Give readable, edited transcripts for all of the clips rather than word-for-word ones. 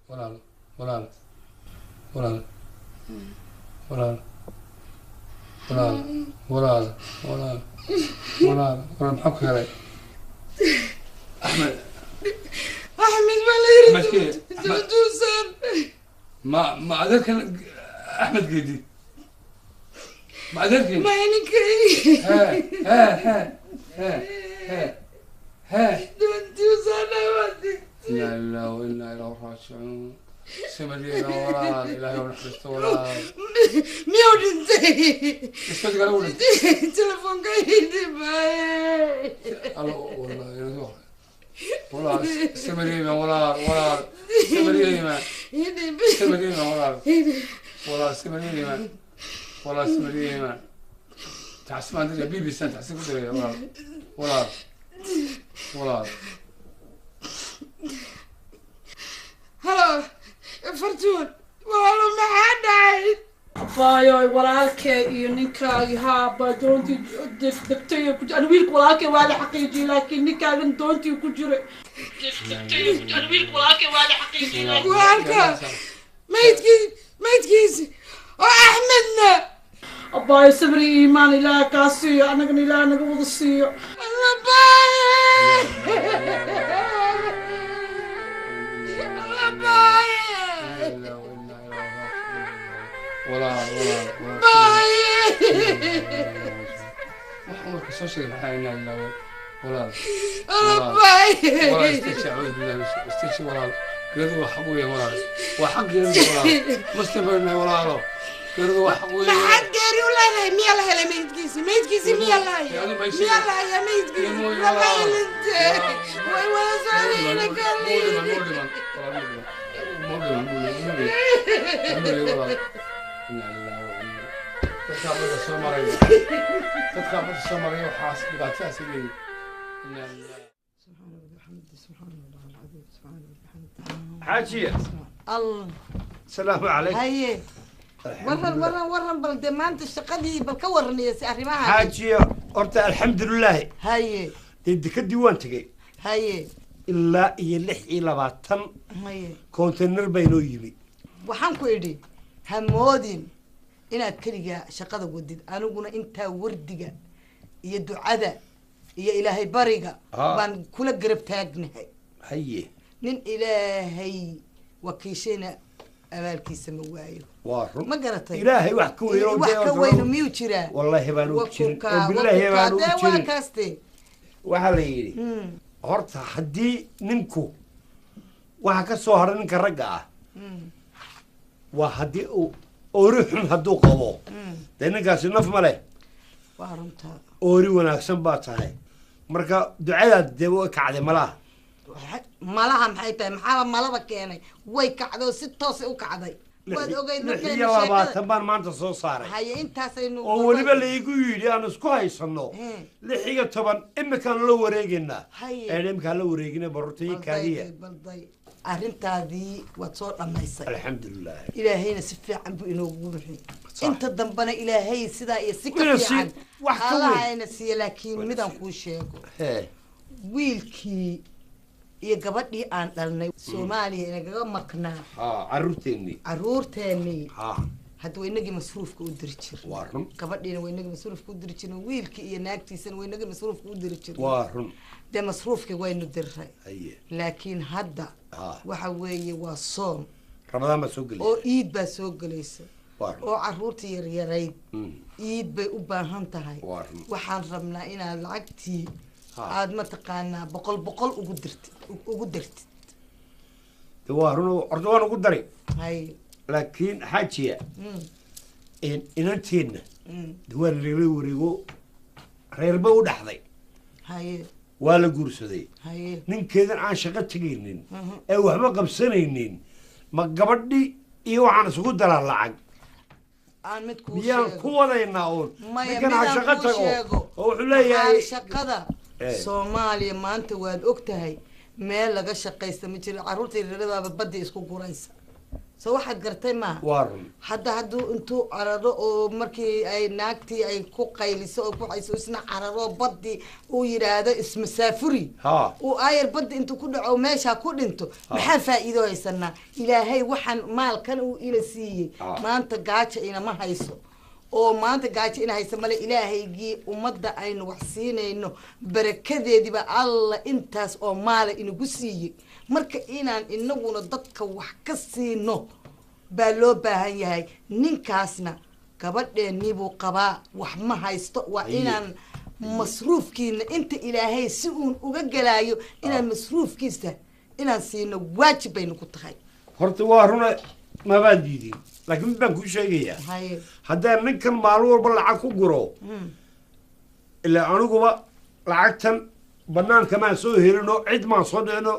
Walaal, walaal, walaal, walaal, walaal, walaal, walaal, walaal, maxaa ku helay? Axmed. Axmed baa la yiri. Axmed kee? Duusan. Ma adeerkan Axmed Geedi? Ma adeerkii? Maya ninkay. Hee, hee, hee, hee, hee, hee. Duusan. Inna lillahi wa inna ilayhi raajicuun. Samadiina walaal, ilaahay u naxariisto walaal. Miyuu dhintay? Isbedel u dhintay. Telefoonka ii dhibay. Allo, wallahi, walaal, samadiina walaal, walaal, samadiina. Samadiina walaal. Walaal, samadiina. Walaal, samadiina. Taxsi baan diraya, BBC aan taxsi ku diraya, walaal. Walaal. Walaal. Halo, Fartuun, walaalo maxaa dhacay? Abaayoy walaalkee iyo ninkaagi haaba doontii degtay ku ani wiilka walaalkee waa la xaqiijiyey, laakiin ninkaagan doontii ku jiray. Wiilka walaalkay waa la xaqiijiyay. Walaalka maydkii maydkiisi oo Axmedna. Abaayo, sabri iyo iimaan Ilaaha kaa siiyo, annagana Ilaaha naga wada siiyo. Abaaye, abaaye. Walaal, walaal. Baaye. Waxaan warka soo sheegay maxaa? Inaa ilaawo, walaal. Abaaye. Walaal, istaji. Acuudu billahi, istaji walaal. Geeridu waa xaq weeyaan walaal, waa xaq geeridu walaal. Muslim baynu nahay walaalo, geeridu waa xaq weeyaan. Maxaad geeri u leedahay? Miyaa la helay maydkiisi? Maydkiisi miyaa la hayaa? Miyaa la hayaa maydkiisi? Lama helinte, way wada socdayna kali. Muu dhiman walaal, muu dhiman, muu dhiman, muu dhiman walaal. Inaa lillahi wa inaa. Dadkaa badda soo maraya, dadkaa badda soo maraya, waxaas dhibaatadaas leeyihin. Inaa lillahi. Xaajiya. Allah. Asalaamu calaykum. Haye, waran waran waran, bal dee maanta shaqadii bal ka waraniya si arrimaha. Xaajiya, horta alxamdulilaahi. Haye. Dee dekadii waan tegey. Haye. Ilaa iyo 26 Haye. konteynar baa inoo yimi. Waxaan ku idhi, hamoodin inaad keligaa shaqada wadid, aniguna intaa wardiga iyo ducada iyo Ilaahay bariga baan kula garab taagnahay. Haye. Nin Ilaahay wakiishayna abaalkiisa ma waayo. Waa run. Ma garatay? Ilaahay wax ka weyn oo wax dee ka oo weynu miyuu jiraa? Wallaahi baan ugu jirin. Wakukaa, Oo bilaahi baan ugu wakukaa, dee waa jirin. kaaste. Waxaa la yidhi, horta haddii ninku waxa ka soo hara ninka ragga ah waa haddii uu oori xun hadduu qabo, dee ninkaasi naf ma leh. Waa runtaa. Oori wanaagsan baa tahay, marka ducadaad dee way kacday malaha. Malaha maxay tahay? Maxaaba malaba keenay? Way kacday oo si toosay u kacday, waad ogeyd lix markaynu iyo sheekada labaatan baan maanta soo saaray. Haye, intaasaynu Oo weliba laigu yidhi aan isku haysano 16 imikaan la wareegaynaa. Haye. Een imikaan la wareegina barortaiyo kaadiya. Balday, arrintaadii waad soo dhammaysay. Alxamdulilah. Ilaahayna si fiican buu inoogu bixi. Sax. Inta dambena Ilaahay sidaa iyo si ka Wina fiican wax ka weyn. Allahayna siiya, laakiin midaan kuu sheego. Hee. Wiilkii iyo gabadhii aan dhalnay Soomaaliya inagaga maqnaa. Ha, carruurteennii. Caruurteennii. Ha. Hadda waa inagii masruufka u diri jir. Waa run. Gabadhiina waa inagii masruufka u diri jirnay, wiilkii iyo naagtiisana waa inagii masruufka u diri jirnay. Waa run. Dee masruufkii waynu diray. Haye. Laakiin hadda waxa weeye waa soom. Ramadaan baa soo gelay. Oo iid baa soo gelaysa. Waa run. Oo caruurta yaryarayd iid bay u baahan tahay. Waa run. Waxaan rabnaa inaad lacagtii aad mataqaanaa boqol boqol ugu dirtid, ugu dirtid. De waa run oo horta waan ugu daray. Haye. Laakiin xaajiya, inanteenna de waa lagala wareego, reerba u dhaxday. Haye. Waa la guursaday. Haye. Ninkeedan aan shaqo tegaynin ee waxba qabsanaynin, ma gabadhi iyo waxaan isugu daraa lacag? Aan mid kuu Miyaan sheego. ku wadaynaa uun? Maya, ninkan ha midaan shaqo kuu tago sheego. oo wuxuu leeyahay Waxaan shaqada Soomaaliya maanta waad og tahay, meel laga shaqaysta ma jiro, carruurta yaryaradaaba badda isku guraysa. Soo waxaad gartay maaha? Waa run. Hadda hadduu intuu cararo oo markii ay naagtii ay ku qayliso oo ku hayso, isna cararo badii uu yidhaahdo ismasaafuri, uu aayar badda intuu ku dhaco meeshaa ku dhinto, maxaa faa'iido haysanaa? Ilaahay waxaan maalkan uu ina siiyey, maanta gaaja inama hayso, oo maanta gaajo ina haysa male. Ilaahaygii ummadda aynu wax siinayno barakadeediiba Alla intaas oo maala inagu siiyey, marka inaan inaguna dadka wax ka siino baa loo baahan yahay. Ninkaasna gabadheennii buu qabaa, wax ma haysto. Waa inaan masruufkiina inta Ilaahay si uun uga gelaayo inaan masruufkiisa inaan siino waajib baynu ku tahay. Horta waa runa, mabaan diidin, laakiin mid baan kuu sheegayaa. Haye. Haddaan ninkan maalin walba lacag ku guro, ilaa aniguba lacagtan banaanka maan soo helino, cid maan soo dhicino,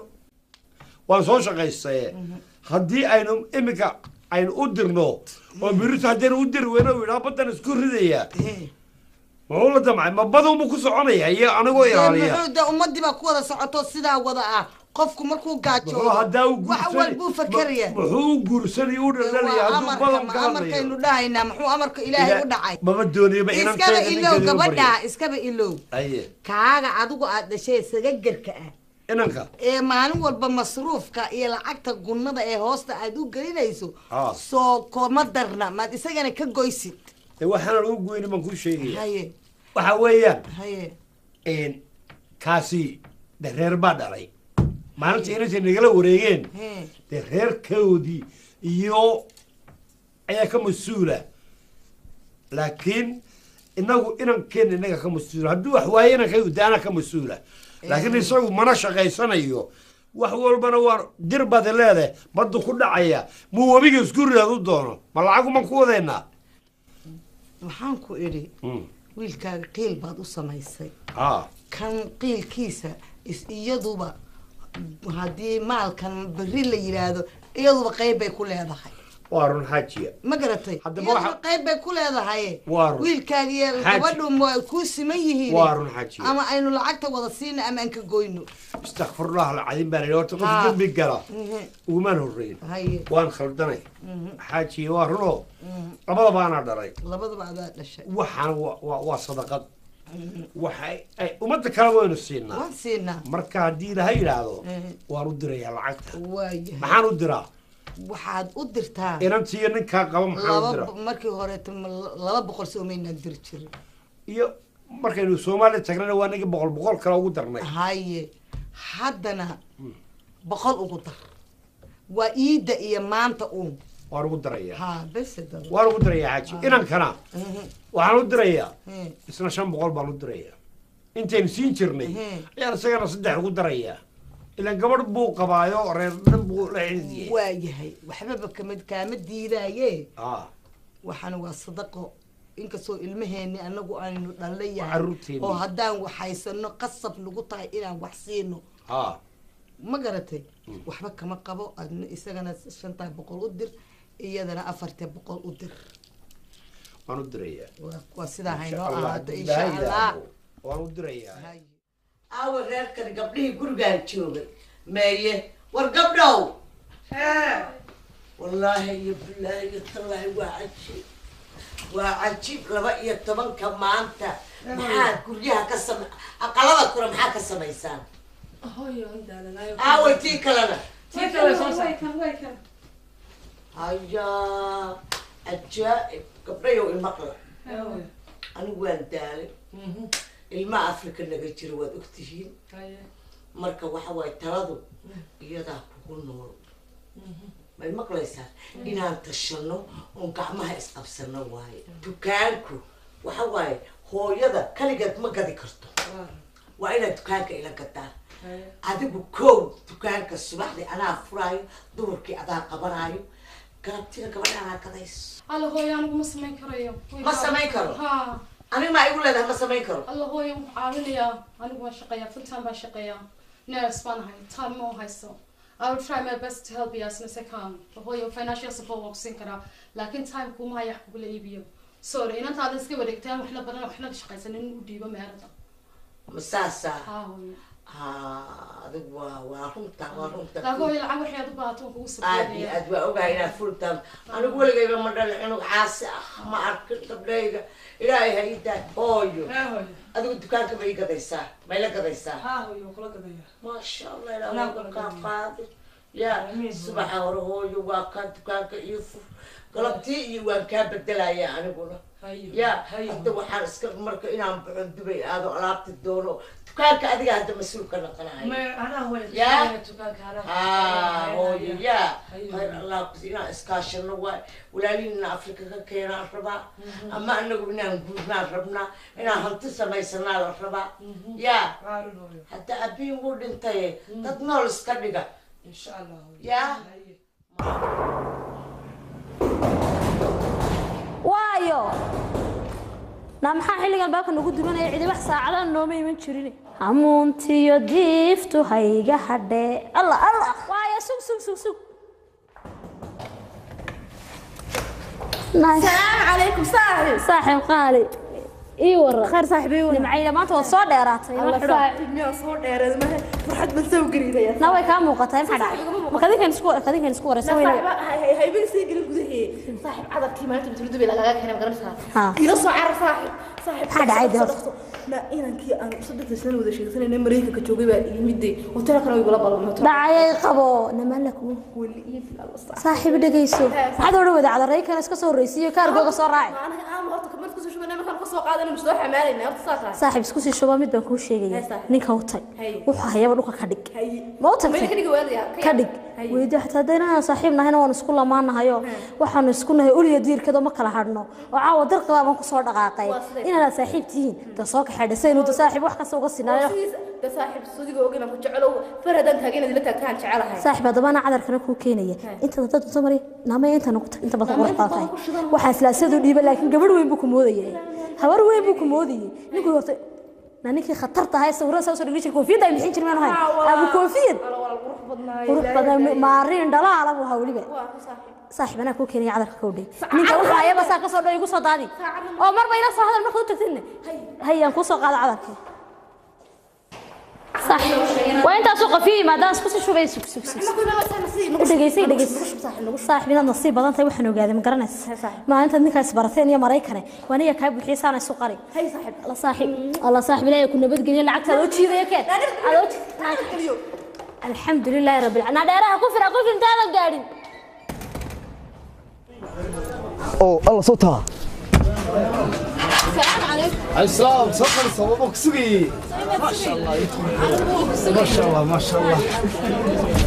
waan soo shaqaystaye, haddii aynu iminka aynu u dirno oo birito haddaynu u diri weyno u yidhaha baddan isku ridayaa, muxuu la damcay? Ma badunbu ku soconaya iyo anigoo ilaaliya? Muxuu de, ummadii baa ku wada socoto sidaa wada ah. Qofku markuu Muxuu gaajoodo haddaa u wax guursanay walbuu fakeraya. Muxuu u guursanay u dhalanaya Waa hadduu amarka badan ma ka hadlayo? amarkaynu dhahaynaa? Muxuu amarka Ilaahay u dhacay? Maba doonayaba Iskaba inantayda ilow ninkeeda u gabadha, baryo. iskaba ilow. Aye. Kaaga adigu aad dhashay sagagarka ah. Inanka ee maalin walba masruufka iyo lacagta gunnada ee hoosta aad u gelinayso Ah. soo koma darna, maad isagana ka goysid. Dee waxaana lagu goyni baan kuu sheegaya. Haye. Waxa weeyaan, Haye. Kaasi de reer baa dhalay maalinta inantay nagala wareegeen. Hee. Dee reerkoodii iyo ayaa ka mas-uula, laakiin inagu inankeena inaga ka mas-uula. Hadduu wax waayo inankaygu de anaa ka mas-uula, laakiin isagu mana shaqaysanayo, wax walbana waa dir baad leedahay. Baddu ku dhacaya muu webiga isku ridaad u doono, ma lacaguman ku wadaynaa? Waxaan ku idhi, wiilkaaga qiil baad u samaysay. Ah. Kan qiilkiisa is iyaduba haddii maalkan berri la yidhaahdo, iyaduba qayb bay ku leedahay. Waa run, xaajiya. Ma garatay? Haddaba iyaduba qayb bay ku leedahay. Waa run. Wiilkaagiyo Xaaji. gabadhu ma kuu siman yihiin. Waa run, xaajiya. Ama aynu lacagta wada siina ama aan ka goyno. Istakfirullah alcadiim baan idhi horta qof dembi gala ugumaan horreyn. Haye. Waan khaldanay, xaajiya, waa runoo labadaba anaa dhalay. Labadaba adaa dhashay. Waxaan waa sadaqad, waxay ay ummadda kale waynu siinaa. Waan siinaa. Marka haddii ilaha yidhaahdo, waan u dirayaa lacagta. Waayahay. Maxaan u diraa? Waxaad u dirtaa inantiiyo ninkaa qaba maxaan u laba diraa? Markii horeeto ma 200 soo maynaan diri jirin? Iyo markaynu Soomaaliya tagnana waa nigi 100 100 kale ugu darnay. Haye, haddana 100 ugu dar, waa iidda iyo maanta uun. Waan ugu darayaa. Ha, bes daba. Waan ugu darayaa, xaaji. Inankana waxaan u dirayaa isna 500 baan u dirayaa. Intaynu siin jirnay ayaan isagana saddex ugu darayaa, ilaan gabadh buu qabaayo, reer dhan buu la xididiyey. Waayahay, waxbaba kama kaama diidaaye. Ah. Waxaana waa sadaqo, inkastoo ilmaheeni anagu aynu dhala yahay Carruurteennii. oo haddaan waxhaysano qasab nagu tahay inaan wax siino. Ma garatay? Waxba kama qabo. Adna isagana 500 u dir, iyadana 400 u dir. Waan u dirayaa. Waa sidaa Insha haynoo Allah, ahaato. haddii Insha Ilaahay Allah. yidhaahdo, waan u dirayaa. Aawa reerkan gabdhihii gurigaan joogay meeye? War gabdhow, wallaahi iyo bilaahi iyo tallaahi, waa cajiib, waa cajiib. 12-ka maanta maxaa guryaha ka same, aqalada kore maxaa ka samaysaan? Aaway tii kalena? Hayaa, cajaa'ib! Gabdhayow, imaqla, anigu waan daalay. Ilmaha Afrika naga jira waad ogtihiin. Marka waxa waaye, taladu iyadaa kugu nool. May maqlaysaa? Inaan tashano oon gacmaha isqabsano waaye. Dukaanku waxa waaye, hooyada kaligeed ma gadi karto, waa inaad dukaanka ila gadaan. Adigu kow dukaanka subaxdii anaa furaayo, duhurkii adaa qabanaayo, galabtina gabadha anaa gadayso. Alla hooyo, anigu ma samayn karayo. Ma samayn karo? Ha. Aniga maa igu leedahay ma samayn karo? Alla hooyo, wuxuu caawinayaa. Anigu waan shaqeeyaa, full time baan shaqeeyaa, nurse baan ahay, time ma u haysto. I will try my best to help you as much as I can. Hooyo, financial support waan ku siin karaa, laakiin time kuma haya wax kugula iibiyo. Sorry, inantaada iska wareegtaan, waxna badan waxna shaqaysan in u dhiibo meherada. Ma saasaa? Ha hooyo. Ha, adigu waa runta, waa runta. Laakiin hooyo, lacag waxay aad u baahato waan kugu Aad iyo supportaya. aad waa ogahay inaad full time. Anigu weligayba ma dhalin cunug caasi ah, ma arkin. Gabdhayga Ilaahay ha ii daa. Hooyo, adigu dukaanka ma ii gadaysaa? Ma ila gadaysaa? Maasha Allah, Ilaahay waa kaa qaadi. Ya subaxa hore, hooyo, waa kaa dukaanka ii fur, galabtii iyo waan kaa bedelaya aniguna. Ya hadda waxaan iska marka inaan baxo Dubay aado, alaabti doono. Dukaanka adiga hadda mas-uulka noqonayo. Ya ha hooyo, ya khayr Allah kus inaan iskaashano waay. Walaalihiina Afrika ka keenaan rabaa, ama anagu inaan guurnaan rabnaa, inaan hanti samaysanaa la rabaa. Ya hadda abiin wuu dhintay, dad nool iska dhiga ya. Waayo naa, maxaa xilligan baabka nagu dumanaya? Cidi wax saacadaan nooma iman jirin. Hamuuntiyo diiftu hayga hadhee. Allah Allah, waayo, sug sug sug sug. السلام عليكم صاحب. Saaxiib qaali, ii waran? خير صاحبي. Nimcayda, maanta waad soo dheeraatay. الله صاحب ميا soo dheereed ma farxad ban soo gariidaya. Na way kaa muuqataa. Maxaa dhacay? Ma kadinkan isku waraysan weyna? Haybiga sii gelin gudahee saaxib. Cadarkii maalinta batulada bay lagaga keenay, ma garanaysaa? Ha. Ila soo carar saaxib, saaxib. Maxaa dhacay dee horta? Na inankii aan 3 sano wada sheegsanayna Mareykanka joogay baa yimid oo tala kale igula ballamay. Dhacayay qabo namalaku wali iyo filaal saaxiib dhageyso waxaad oran wada cadaray kana iska soo horeysiyo kaargooga soo raaci. Anaga aan horta kamar ku soo shubana markaan ka soo qaadanay soo xamaalayna horta saas. Saaxiib isku sii shuba mid baan kuu sheegaya ninka u tag wuxuu hayaba dhulka ka dhig ma u tagtay ka dhig weydi xataa hadayna saaxiib nahayna waan isku lamaanahayo waxaanu isku nahay uliya diirkada ma kala hadhno oo caawa dirqada baan ku soo dhaqaaqay inaad saaxiib tihiin ta soo kaxadhasay inuu saaxiib wax kasta uga sinaayo da saaxiib sudiga ogeyn ku jecelo faradan taagan ila taagtaan jecelahay. Saaxiib hadaba ana cadarkana ku keenaya inta dad soo maray naamay inta nagu inta badan qurux badan waxa islaasadu dhiiba laakiin gabadh weyn buu ku moodayay habar weyn buu ku moodayay ninku horta ninkii khatar tahay sawirada soo dhigay jiray koofiyad ay bixin jireen ahay abu koofiyad qurux badan maarin dhalaala buu hawliba. Saaxiib ana ku keenay cadarka kowdhay ninka wuxuu ayaba saa ka soo dhow igu soo daadi oo marba ila soo hadal marka u tagtin hayaan ku soo qaada cadarka. Saaxiib waa intaas oo qafiy maadaama isku sii shubay sug sug sug dhageysay dhageysay saaxiib inaad nasiib badan tahay waxaan ogaaday ma garanaysaa maalinta ninkaas barateen iyo Mareykanka waa aniga ka buuxiyay saana isu qari. Hay saaxiib alla saaxiib alla saaxiib ilaahay ku nabad geliyo lacagta loo jiidayo keen loo jiidayo. Alxamdulillaah rabbil caalamiin dheeraha ku fira qof intaada gaadhin oo alla soo taa. السلام عليكم. السلام تفضل صوبك سقي ما شاء الله يدخل ما شاء الله ما شاء الله.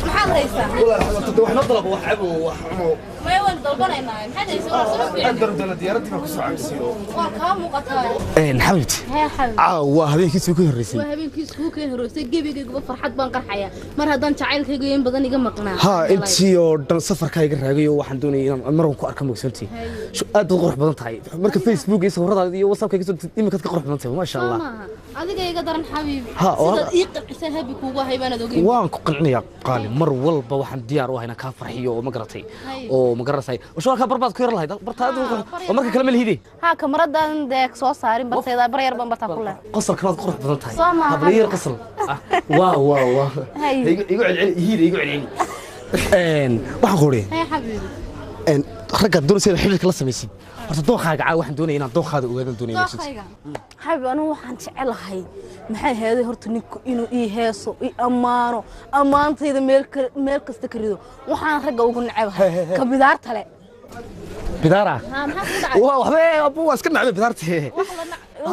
maxaad haysaa? والله الحمد لله wax nadlab wax cabo wax cuno may waan dalbanaynaa maxaad haysaa waa soo fiican qadar diyaaradii baa ku soo cabsiyo waa ka muuqataa een xabiibti hee xabiib waa habeenkii soo ka horeysay waa habeenkii soo ka horeysay gebigayga farxad baan qarxaya mar haddaan jacaylkayga in badan iga maqnaa ha intii oo dhan safarka iga raagayo waxaan doonayay inaan mar ku arko mogsantii aad baad qurux badan tahay marka Facebook iyo sawiradaada iyo WhatsApp-ka soo imika ka qurux badan tahay ma sha Allah adiga iga daran xabiib sida ii qancisan habi kuugu hay baan ogeyn waan ku qancinayaa qaali mar walba waxaan diyaar u ahay inaan ka farxiyo oo ma garatay oo ma garanayay oo shaqo barbaad ku yar lahayd bartaad oo marka kale ma lihidi ha kamaradan deek soo saarin bartayda bar yar baan bartaa ku leh qosol kale qurux badan tahay hableeyar qosol waa waa waa igu celceli hiir igu celceli een waxaan ku oreeyay hay xabiib een ragga doonaysa xiriirka la samaysid horta dooqaaga caa waxaan doonayay inaan dooqaada ogaadan doonayay xabiib anigu waxaan jecelahay maxay heeday horta ninku inuu ii heeso ii ammaano ammaantayda meel kasta ka rido waxaan ragga ugu nacabahay ka bidaarta le bidaara waa waxba abu waa iska nacbay bidaarta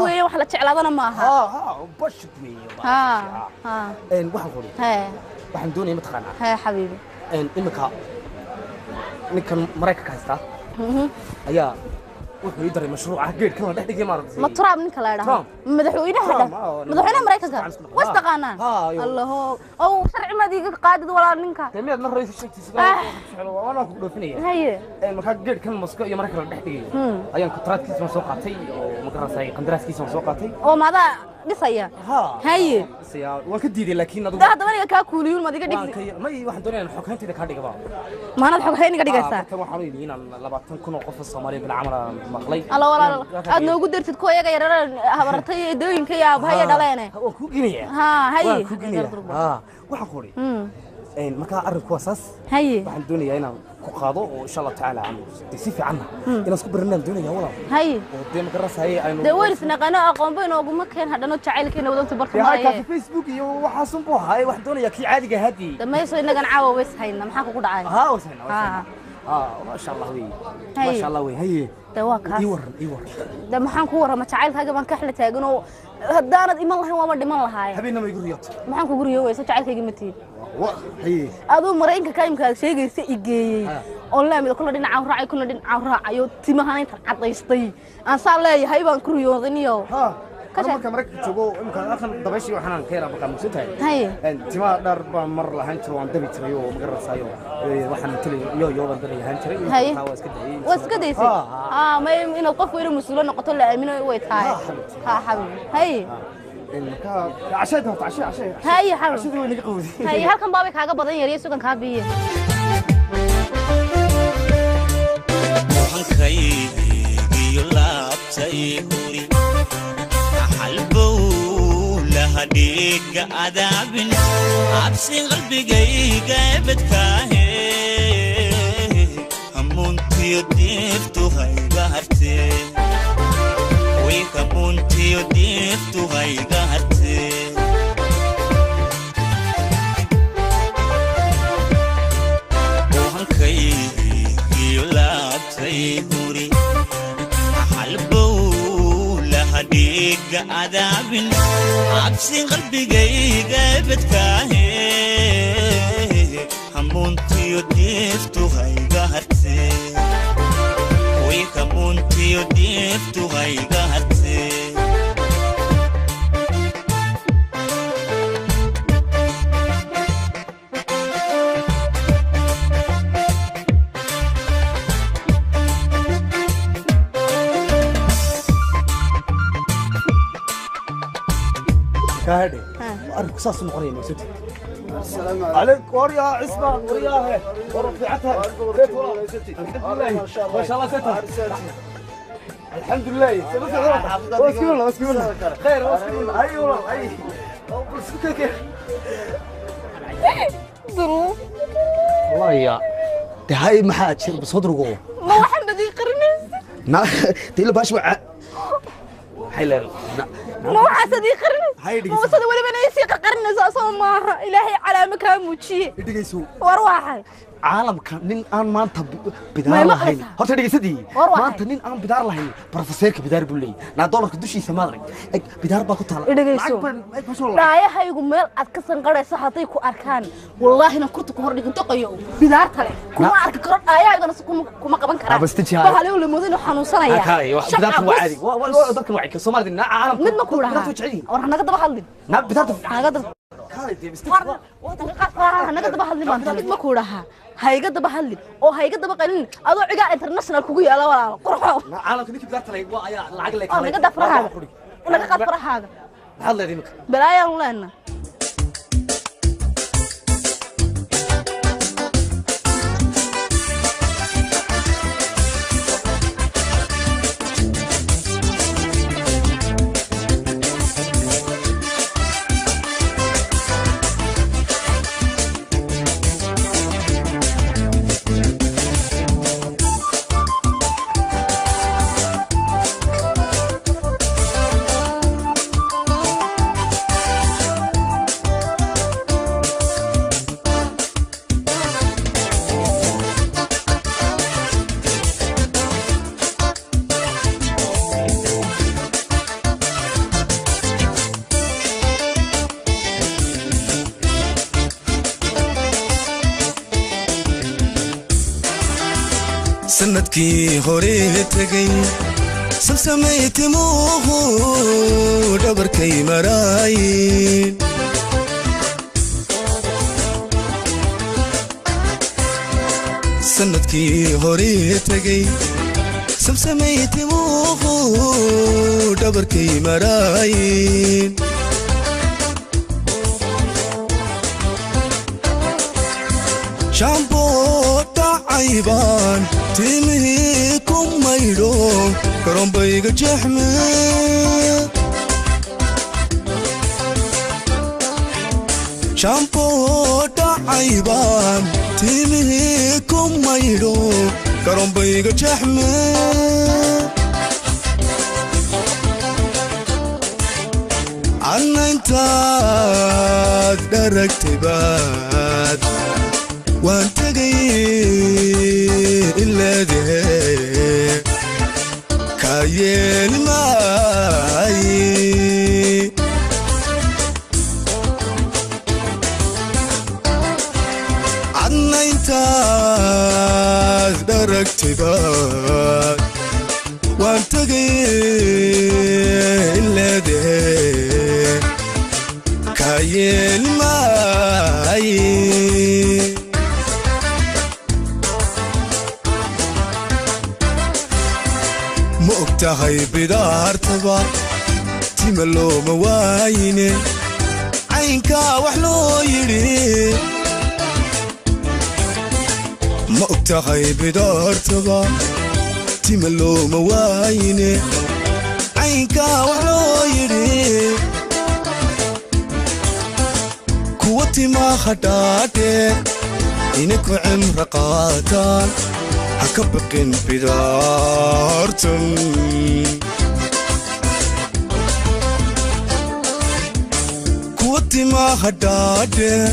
weeye wax la jeclaadana ma aha ha bashid weeye ha ha een waxaan qori hee waxaan doonayay ma taqaanaa hee xabiibi een imika ninkan Mareykanka haysta ayaa wuxuu ii daray mashruuca geedkan la dhex dhigay maaragtay ma Trump ninka la yiraahdo madaxweynaha madaxweynaha Mareykanka was taqaanaa Allaho oo sharci ma diiga qaadid walaal ninka tamiyaad mar ra'iisul sheegtay sida waana ku dhoofinaya haye een marka geedkan Moscow iyo Mareykanka la dhex dhigay ayaan kontraadkiisa soo qaatay oo ma garanayay qandaraaskiisa soo qaatay oo maada dhisaya haye dhisaya waan ka diiday laakiin adigu hadda aniga ka kuuliyun ma diga dhigsi may waxaan doonayaa in xoghaynteeda ka dhigaba maanad xoghayn iga dhigaysaa waxaan u yidhi inaan 20,000 oo qof Soomaaliya bil camal maqlay alla walaal aad noogu dartid kuwa iyaga yarar habartay iyo dooyinka iyo aabahaya dhaleene waan ku ginayaa ha haye waan ku ginayaa ha waxaan ku ori een marka arrinku waa saas haye waxaan doonayaa inaan ku qaado oo insha Allah tacaala aan si fiican inaan isku baranaan doonayaa walaal haye oo dee ma garanayay aynu dee weris naqano aqoon bay nooguma keen hadhano jacaylkeena wadanta barta maaye ka Facebook iyo waxaas un buu ahaa waxaan doonayaa kii caadiga ahaadii dhamayso inagan caawa ways hayna maxaa kugu dhacay ha ways hayna ha ma sha Allah wey ma sha Allah wey haye dee waa kaas ii waran ii waran dee maxaan ku warrama jacaylkaaga baan ka xila taagan oo haddaanad iman lahayn waama dhiman lahaay habeenna ma igu riyooto maxaan kugu riyoowaysa jacaylkayga ma tiid haye aduu Mareykanka ka imka sheegaysa i geeyay online mid kula dhinaca raacay kula dhinaca raacayo timahana intan cadaystay aan saa leeyahay baan ku riyoodaniyo ha marka Mareykanka joogo imka akhan dabayshii waxaan ka yaraa baqaan mugsan tahay haye een timaha dhar baan mar lahayn jiray waan dabi jiray oo ma garanaysayo waxaan talay iyo iyo baan dabi lahayn jiray waa iska dayay waa iska daysay ha ma inaad qof weyn mas'uul noqoto la aamino way tahay ha xabiib haye marka cashay doonta cashay cashay haye xabiib cashadii way naga qowday haye halkan baabay kaaga badan yar iyo sugan kaa biye waxankaygiyo laabtay huri xalbow laha dhiiga adaabin cabsi qalbigayga ebedkaahe hamuuntiyo diiftu hayga hartee way Hamuntiyo diiftu hayga hartee. Ohankaygiyo laabtay guri halbow laha dhiiga cadaabin cabsi qalbigayga badkaahe. Hamuntiyo diiftu hayga hartee. Hamuntiyo diiftu hayga hartee. Kaadhe arinku saas u noqonaya magsudi عليك وريا عثمان ورياه ورفيعتها كيف والله؟ الحمد لله ما شاء الله ستر الحمد لله. واسكي والله واسكي والله خير واسكي والله اي والله اي بس كيف ظروف والله يا هاي maxaa jir sadrugo ma waxaan badii qarinaysa na til bash waxay leedahay ma waxaas adii qarinaysa ma wasada weliba inay sii qarinaysa asoo maaha ilaahay calaamo kaa muujiye dhigayso war waxay caalamka nin aan maanta bidaar lahayn horta dhegeysadii maanta nin aan bidaar lahayn professorka bidaar buu leeyahay naa dollarka dushiisa ma arag bidaar baa ku taala dhegeyso dhaayahaygu meel aad ka sanqarayso hadday ku arkaan wallaahina kurta ku hor dhigin toqayo bidaarta leh kuma arki karo dhaayahaygana kuma qaban karaan bahalew la moodo inuu xanuunsanaya bidaarta waa caadi waa dadkan waa Soomaalida naa caalamka midna ku dhahaa war hanaga daba hadlin naa bidaarta hanaga daba hanaga daba hadlin baan mid ma ku dhahaa hayga daba hadlin oo hayga daba qalin adoo cigaa international kugu yaala walaalo qurxo caalamka ninkii bidaarta leh waa ayaa lacag leh naga daa farahaaga naga qaad farahaaga maxaad leedahay imika balaayaan leena Sanadkii hore tagay samsamay timuhu dhabarkay maraayeen sanadkii hore tagay samsamay timuhu dhabarkay maraayeen shampoo tacaybaan timihii ku maydho karoonbayga jeexme shampoo dhacaybaan timihii ku maydho karoonbayga jeexme adna intaad dharagtay baad waan tagay ileedahe ka yeeli maaye adna intaad dharagtay baad waan tagay ileedahe ka yeeli maaye ma ogtahay bidaartaba tima looma waayine caynkaa wax loo yidhi ma ogtahay bidaartaba tima looma waayine caynkaa wax loo yidhi kuwa timaa hadhaadheer inay ku cimro qaataan ha ka baqin bidaartan. Kuwa timaha dhaadheer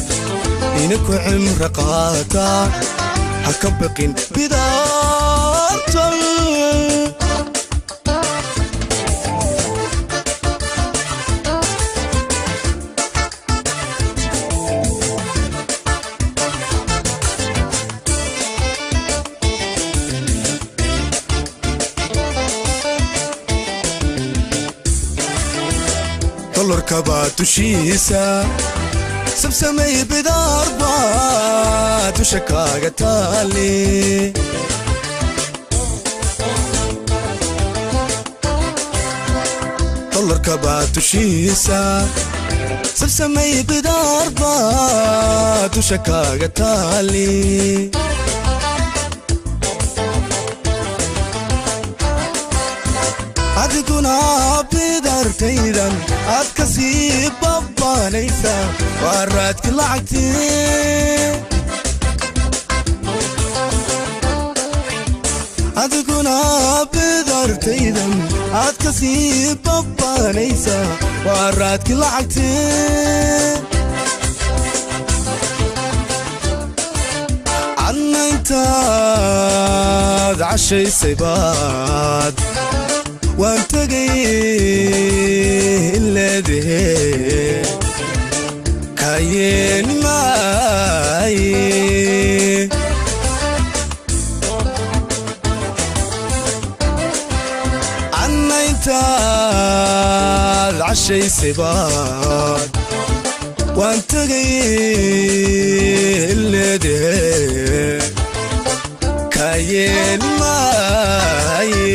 ina ku cimro qaataan, ha ka baqin bidaartan. Dolarka baa dushiisa sabsamay, bidaar baa dusha kaaga taali. Dolarka baa dushiisa sabsamay, bidaar baa dusha kaaga taali. Adiguna bidartaydan aad ka sii babbaanaysaa, waa raadki lacagtii. Adiguna bidartaydan aad ka sii babbaanaysaa, waa raadki lacagtii. Cadna intaad cashaysay baad waan tegay leedahe, kayeeni maaye. Cadna intaad cashaysay baad waan tegay leedahe, kayeeni maaye.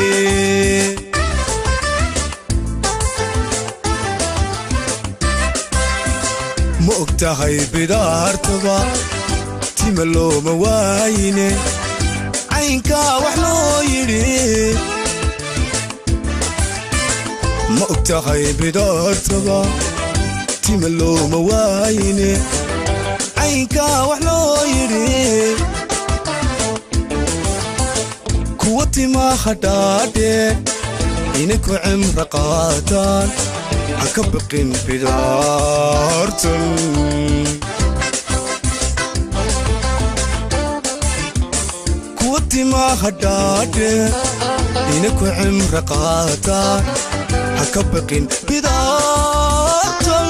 Ma og tahay bidaartaba tima looma waayine, caynkaa wax loo yidhi? Ma og tahay bidaartaba tima looma waayine, caynkaa wax loo yidhi? Kuwa timaha dhaadheer ina ku cimro qaataan, ha ka baqin bidaartan. Kuwa timaha dhaadheer ina ku cimro qaataan, ha ka baqin bidaartan.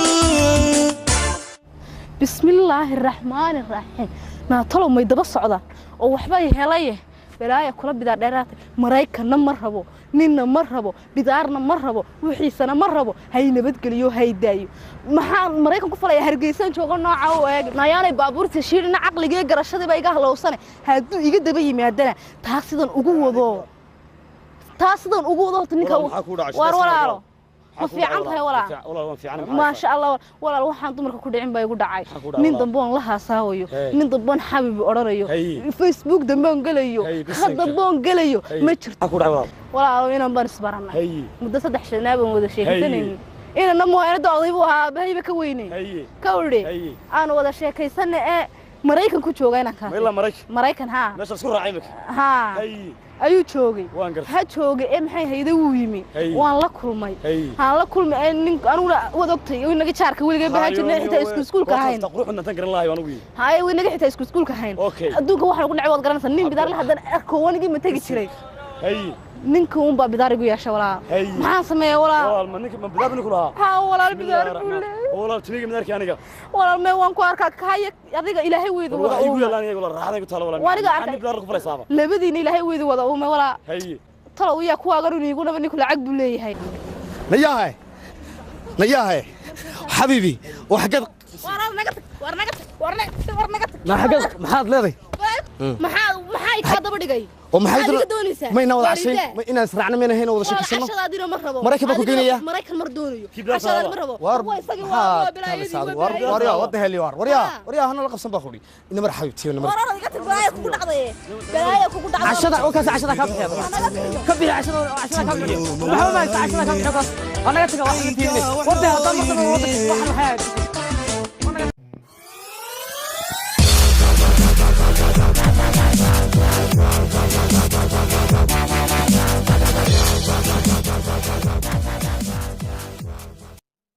Bismillaahi raxmaani raxiim. Naatalow may daba socdaan oo waxbay helaye, balaaya kula bidaar dheeraatay. Maraykanna ma rabo, ninna ma rabo, bidaarna ma rabo, wixiisana ma rabo. Hay nabadgeliyo, hay daayo. Maxaan maraykan ku falaya? Hargeysaan joogo nooca u eeg nayaanay baabuurta shiidhina, caqligii garashadiiba iga halowsane. Hadduu iga daba yimaadana taa sidan ugu wado, taa sidan ugu wado. Horta ninka waar, walaalo, ma fiican tahay walaal? Maasha Allah walaal. Waxaan dumarka ku dhicin baa igu dhacay. Nin dambe oon la haasaawayo, nin dambe oon xabibi odhanayo, Facebook dambe oon gelayo, khad dambe oon gelayo ma jirto walaalo. Inaan baan isbarannay muddo 3 shanaa baan wada sheekaysanaynin. Inana mooyaane oday buu ahaa, aabahayba ka weynay ka idhi aan wada sheekaysana ee Maraykan ku jooga inankaas. Maraykan haa haa ayuu joogay, ha joogay ee maxay hayday, wuu yimi, waan la kulmay, haan la kulmay ee nin aniguna wad ogtay inaga jaarka weligay bahaa jirnay, xitaa isku iskuulka ahayn. Haye, inaga xitaa isku iskuulka ahayn. Adduunka waxaan ugu dhacay waad garanaysaa, nin bidaarle haddana arko wanigii ma tegi jiray. Ninka uun baa bidaar igu yeesha walaal. Maxaan sameeya walaal? Haa walaal, bidaar buu leeyahay walaal. Mee waan ku arkaa kahaya adiga, ilaahay weydu wada uume. Waaniga arkay labadiina, ilaahay weydu wada uume walaa. Talow yaa kuwaagan iigunaba, ninku lacag buu leeyahay. Nayaahe, nayaahe, xabiibi, waa xaggeed? War naga tag, war naga tag, war naga tag, war naga tag. Ma xaggeed? Maxaad leedahay? Maxaa kaa daba dhigay? Oo maxay iga doonaysaa? Mayna wada cashayn, ma inaan israacno mayna hayna wada sheekaysano? Cashadaadina ma rabo. Maraykan baan ku geynayaa. Maraykan mar doonayo, cashadaadi ma rabo. War waa isagii, waa bilaayadii, waa war waryaa, wada heli war waryaa, waryaa, hana la qabsan baa kudhi. Ina mar xabiibtiyo, ina mar. War iga tag, balaaya kugu dhacday, balaaya kugu dhacday. Cashada oo kaas, cashada ka bixiya, ka bixi cashada, cashada ka bixiya. Maxaa ma haysta? Cashada ka bixiyo kaas, waa naga taga, wax la tiirinay wada haddaan mar dambe wada wax maxay.